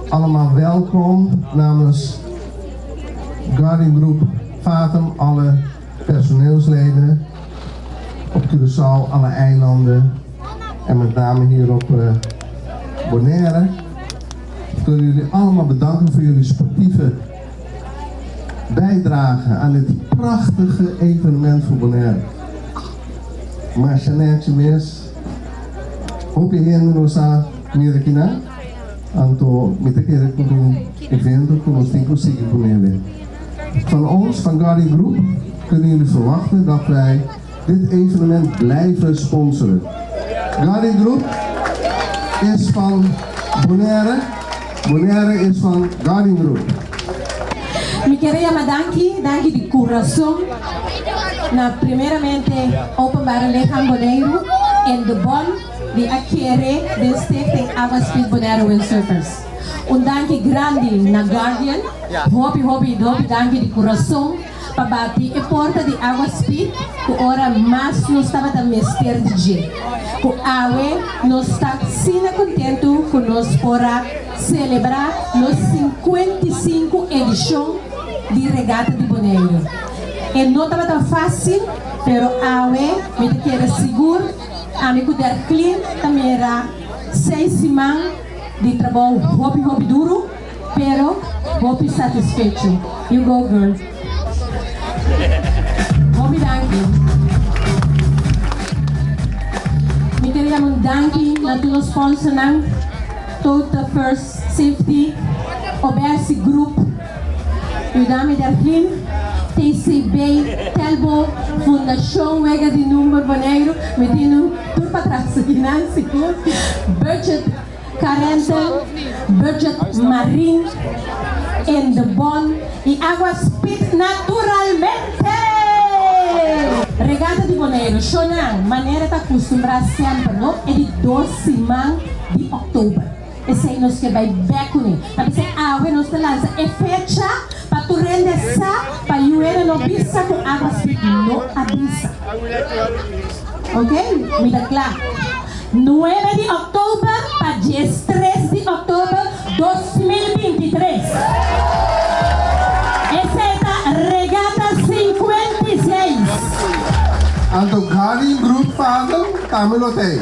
Allemaal welkom namens Guardian Group Fatum, alle personeelsleden op Curaçao, alle eilanden en met name hier op Bonaire. Ik wil jullie allemaal bedanken voor jullie sportieve bijdrage aan dit prachtige evenement voor Bonaire. Masha nechi mes, hopi hende nos a mira akinan, anto mi ta kere ku ta un evento ku nos tin ku sigui ku nele. Van ons, van Guardian Group, kunnen jullie verwachten dat wij dit evenement blijven sponsoren. Guardian Group is van Bonaire, Bonaire is van Guardian Group. Mi kier yama danki, danki di kurason na primeramente Openbare Lichaam Boneiru en de Bon di a kere den Stichting Aqua Speed Bonaire Windsurfers. Un danki grandi na Guardian, hopi hopi hopi danki di kurason pa bati e porta di Aqua Speed ku ora mas nos tabata mester di dje. Ku awe nos ta asina kontentu ku nos por a selebrá nos 55 edishon di Regata di Boneiru. E no tabata fásil, pero awe mi ta kere sigur ami ku Derklin ta mira 6 siman di trabou hopi hopi duru, pero hopi satisfecho. You go, girl. Hopi danki. Mi ke yama un danki na tur sponsornan, Total First Safety, Obersi Group, Udami Derklin, TCB, Telbo, Fundashon Wega di Number Boneiru, mi tin un tur patras akinan, sigur, Budget Carrental, Budget Marine, en de Bon i Agua Speed naturalmente! Regata di Boneiru, shownan, manera ta kustumbrá semper, no? E di 2 siman di òktober. Esei nos ke bai bèk kuné. Ta p'esei awe nos ta lansa e fecha pa tur hende sa, pa yuhende no bisa ku Agua Speed no a bisa. Ok, mi ta kla. 9 di òktober pa 13 di òktober 2023. Esei ta Regata 56. Anto Guardian Group Fatum tambe lo t'ei.